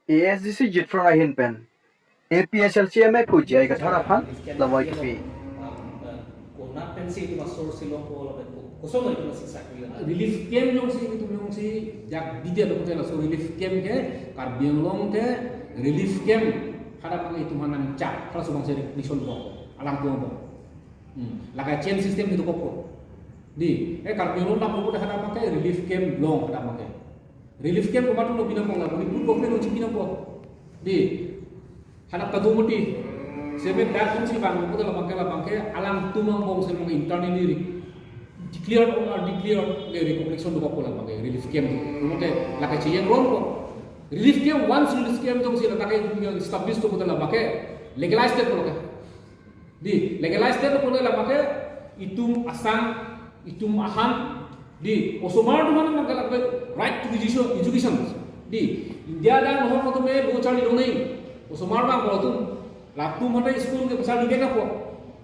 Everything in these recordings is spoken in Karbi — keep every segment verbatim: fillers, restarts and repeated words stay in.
A S D C Youth Front ahin pen A P H L C M F J I Kathar aphan lamoi kipi. Konat pensi itum asor silong ko lapen ko- kosong itum siksak nila. Relief camp jongsi itum jongsi jak bidia lo hotel so relief camp ke Karbi Anglong ke relief camp hadak abang itum hanan chak halaso abangsi recognition ko alang tuang ko. Hmm. Laka chain system itu kok. Di, eh Karbi Anglong dam ko hadak abang ke relief camp long hadak abang ke. Relief camp komat lo pinang pong la, Manipur government uji pinang pong. Di, hadak kadung mati. Seven dak kung si bang, ko la bangke la bangke, alang tumang bong seven internally declared or undeclared le recognition do ko la bangke relief camp do. Mote laka chiyang ron ko. Relief camp, once relief camp jongsi la take establish to ko la bangke legalized ko la. Di, legalized ko la bangke itum asang, itum ahan, di, osomar atum ahan bangke la right to education, education. Di, India dang nohor atum me bo charli dong nei. Osomar bang bo atum, latum ahan school ke besar di bang apo.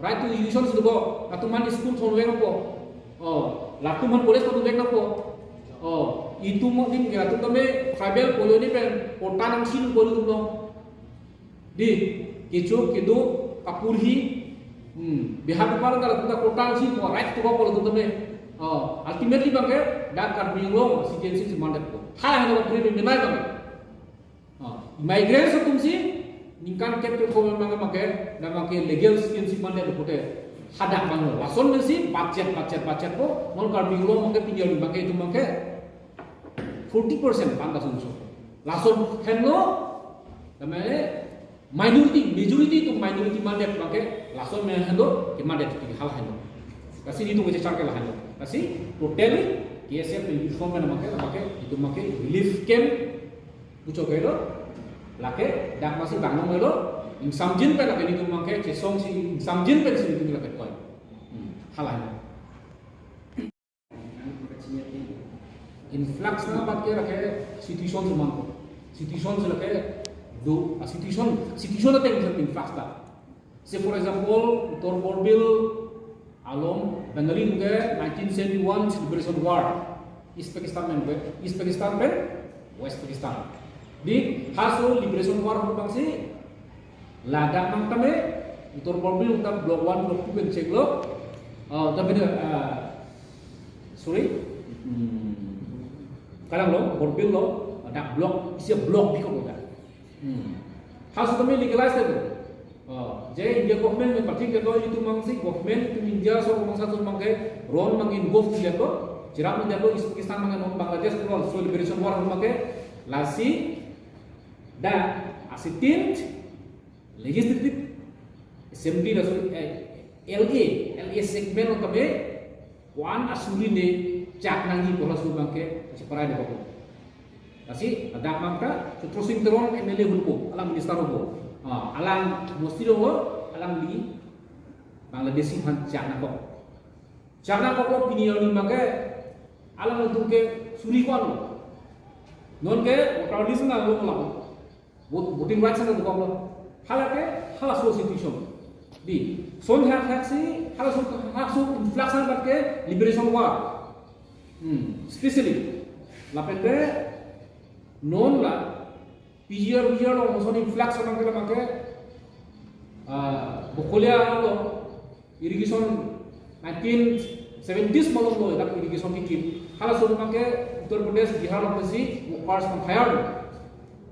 Right to education sudah bo, latum ahan school thon bang apo. Oh, latum ahan college thon bang apo. Oh, itum adim ke latum tame tribal colony pen, kota nangsin colony atum lo. Di, kecho, kedo, kapurhi, hmm, Bihar Bihar kalau kita kota si mau right to ko kalau kita me. Oh, ultimately bangke dak Karbi Anglong si Gen Z si mandate ko. Hal yang kapurhi menai bangke. Oh, immigrants atum si ningkan kep ko memang bangke, na bangke legal si Gen Z mandate ko te. Hadak bang lason si budget budget budget ko, non Karbi Anglong bangke pinjol bangke itu bangke forty percent pan kasunso. Lason henlo, namanya minority, majority to minority mandate bangke, lason me henlo, ke mandate ke hal henlo. Lasi itum kechechar ke la henlo. Lasi totally K S F uniform mana bangke, bangke, itum bangke relief camp, pucho ke lo, lake, dak masi bangnong lo, ingsamjin pe lake itum bangke, chesong si ingsamjin pe si itum lake koi. Hmm, hal henlo. Influx na bangke lake situation si mangko. Situation si lake do, a situation, situation ateng bisa influx ta. Say for example, Uttar Borbil along Bengali ke nineteen seventy-one Liberation War, East Pakistan pen, East Pakistan pen West Pakistan. Di halaso Liberation War abangsi ladak nang tame Uttar Borbil ta block one, block two pen chenglo. Ah, tapi dah, ah, sorry. Hmm. Kadang lo, Borbil lo, dak block, isi block bikok lo dak. Hmm. Halaso tame legalize lo. Oh, je India government me parti ke to itum mangsi government itum India so mangsa so mangke ron mangin gov dia to, chirap dia to East Pakistan mangin Bangladesh ko so Liberation War mangke lasi dak a sitting Legislative Assembly laso, eh, L A, L A segment lo kami, ko-an asuri ne chak nangji pu halaso abangke, kacheparai dokok. Lasi, ladak abangta, Chatru Sing Teron M L A hurbo, alang minister hurbo. Ah, alang mosti lo, alang di, Bangladeshi aphan chak nangkok. Chak nangkok lo pini arni abangke, alang atum ke suri ko-an lo. Non ke, voter list na lo lo. Vote, voting rights na dokok lo. Halake, halaso situation. Di, son hak hak si, halaso, halaso influx abangke liberation war. Hmm, especially. Lapen de, non la, P G R, V G R lo, son influx abangke, abangke, ah, Bokolia lo, irrigation nineteen seventies malom lo dak irrigation kekim. Halaso abangke Uttar Pradesh, Bihar lo pensi workers pang hire lo.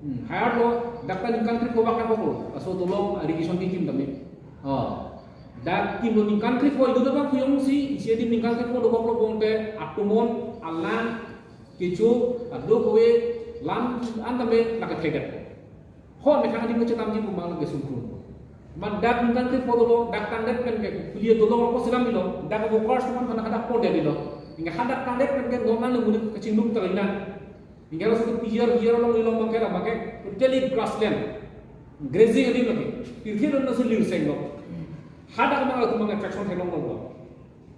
Hmm, hire lo, dak ta ningkan krepho bak nangkok lo. Laso dolong irrigation kekim tame. Oh. Dak kim lo ningkan krepho idu abang kuyong si, isi adim ningkan krepho dokok lo bonte, atomon, alang, kecho, ado kove, lam, an tame, lake thedet. Ho, methang adim kechenamji pu mang lake sungkun. Man dak ningkan krepho dolo, dak tangdet pen ke, kuliah dolo, ako silam dilo, dak workers teman mana hadak po dilo. Hingga hadak tangdet pen ke, normal le mudik kachinglum terina. Hingga laso P G R, V G R along dilo abangke, abangke, totally grassland. Grazing adim lake. Pirthe don nasi lirseng lo. Hadak mang latum mang attraction theklong lo.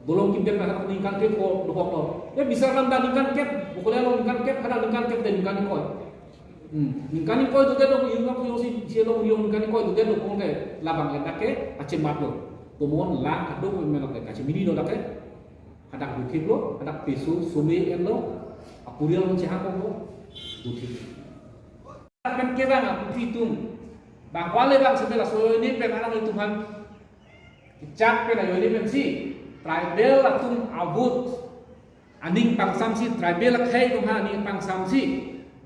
Dolong kimdet na hadak ningkan krepho dokok lo. Ya bisa ram dak ningkan kep, Bokolia lo ningkan kep, hadak ningkan kep de ningkan ingkoi. Hmm. Ningkan ingkoi dodet lo, yung lo, yung si, si lo, yung ningkan ingkoi dodet lo, kong ke labang le dak ke, achemat lo. Tomon lang, kadok, melok ke, kachemini lo dak ke. Hadak duthip lo, hadak peso, some en lo, apurial lo chehang kok lo, duthip. Pen ke bang apupi atum, bang kwale bang sebe laso ajoine pen alanglitum aphan kechak pen ajoine pensi tribal atum a-vote aning pangsamsi, tribal akhei atum aphan aning pangsamsi,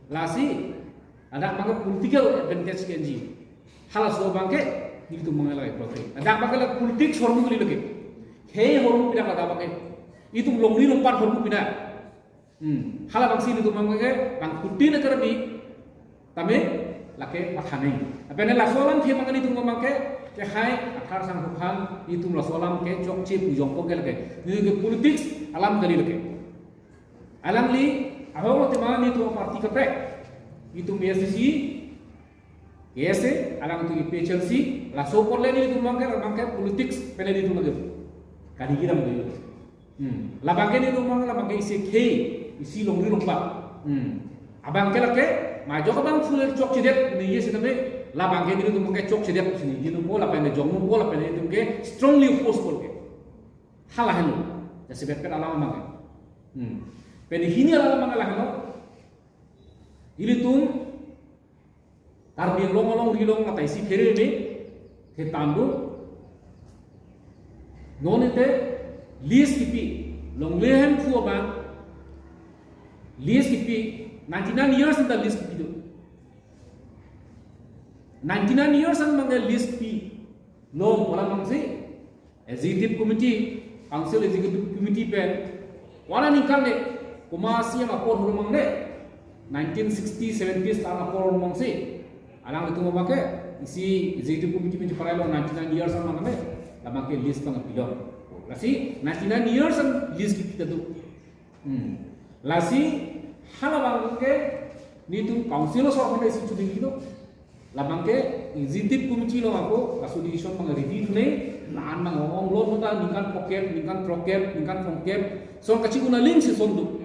lasi ladak abangke political advantage ke-enji. Halaso abangke nelitum abangke la prote. Ladak abangke la politics ahormu kali lake. Khei ahormu pida ladak abangke. Itum longri longpat ahormu pida. Hmm. Hala abangsi nelitum abangke bang kuti na karabi tame lake matha nang. Apene laso alam thema nelitum abangke kehai athar sangho aphan nelitum laso alam ke chokche pu jongpo ke lake. Nelitum ke politics alam kali lake. Alangli ahok lo tema nelitum party kaprek. Nelitum A S D C, K S A, alangtum A P H L C, laso apor le nelitum abangke, abangke politics pen le nelitum lake. Kali giram de. Hmm. Labangke nelitum abang, labangke isi khei, isi longri longpat. Hmm. Abangke lake, majok abang full chokchedet, ne ye sitame, labangke nelitum abangke chokchedet, sini, jinu po, lapen jongnu po, lapen nelitum ke strongly oppose po ke. Hala henlo, jasi bet pet alam abangke. Hmm. Pen hini alam abangke la henlo, ilitum Karbi Anglong alongri along lata isi phere me, thetan do. Non ite lease kipi, longle hemphu abang, lease kipi, ninety-nine years anta lease kipi do. Ninety-nine years an abangke lease pi, long kolam abangsi, Executive Committee, Council Executive Committee pen, wana ningkan de, komat isi apor ahormu abang de, nineteen sixty, seventies tan apor ahormu abangsi, alanglitum abangke, isi Executive Committee pen cheparai lo ninety-nine years an abang de, labangke lease abang pilo. Lasi, ninety-nine years an lease kipi ta do. Hmm. Lasi, hala abangke, nelitum Council asor ahormu isi chuding kilo. Labangke Executive Committee along ako, laso decision abang ready thu nang, la-an abang ong lo ta ningkan phokep, ningkan throkkep, ningkan thomkep, son kachi-un aling si son do.